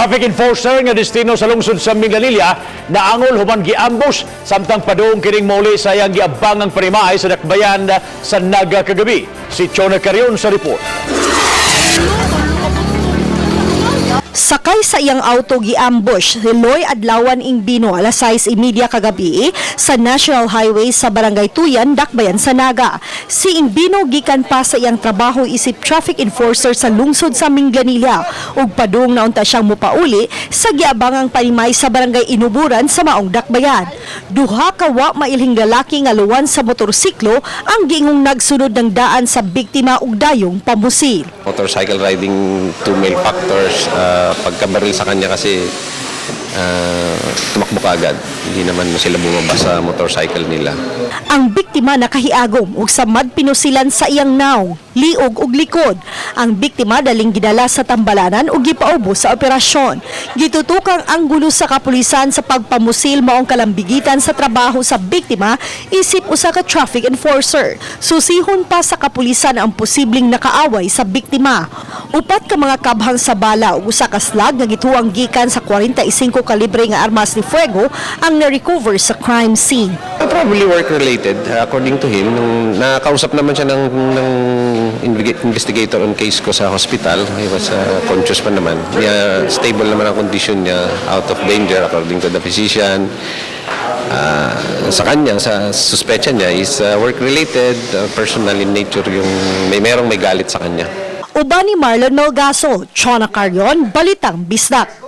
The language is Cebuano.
Traffic enforcer nga destino sa lungsod sa Minglanilla naangol human giambush samtang padung kining muli sa iyang giabangang panimay sa dakbayan sa Naga kagabi. Si Chona Carion sa report. Sakay sa iyang auto, giambush si Loy Adlawan Ingbino alas 6:30 kagabi sa National Highway sa Barangay Tuyan, Dakbayan sa Naga. Si Ingbino gikan pa sa iyang trabaho isip traffic enforcer sa lungsod sa Minglanilla ug padung na unta siyang mupauli sa giabangang panimay sa Barangay Inuburan sa maong dakbayan. Duha ka wa mailhing lalaki nga luwan sa motorsiklo ang giingong nagsunod ng daan sa biktima ug dayong pamusil. Motorcycle riding, two male factors, pagkabaril sa kanya kasi, tumakbo kaagad. Hindi naman sila bumaba sa motorcycle nila. Ang biktima nakahiagom ug samad pinusilan sa iyang naong, liog ug likod. Ang biktima daling gidala sa tambalanan ug gipaubos sa operasyon. Gitutukang ang gulo sa kapulisan sa pagpamusil maong kalambigitan sa trabaho sa biktima isip usa ka traffic enforcer. Susihon pa sa kapulisan ang posibleng nakaaway sa biktima. Upat ka mga kabhang sa bala ug usa ka slug nga gituwang gikan sa 45 kalibre nga armas ni fuego ang na-recover sa crime scene. Probably work-related, according to him. Nung nakausap naman siya ng investigator on case ko sa hospital, he was conscious pa naman. Yeah, stable naman ang condition niya, out of danger according to the physician. Sa kanya, sa suspecha niya is work-related, personal in nature, yung merong may galit sa kanya. Uban ni Marlon Melgaso, Chona Carion, Balitang Bisdak.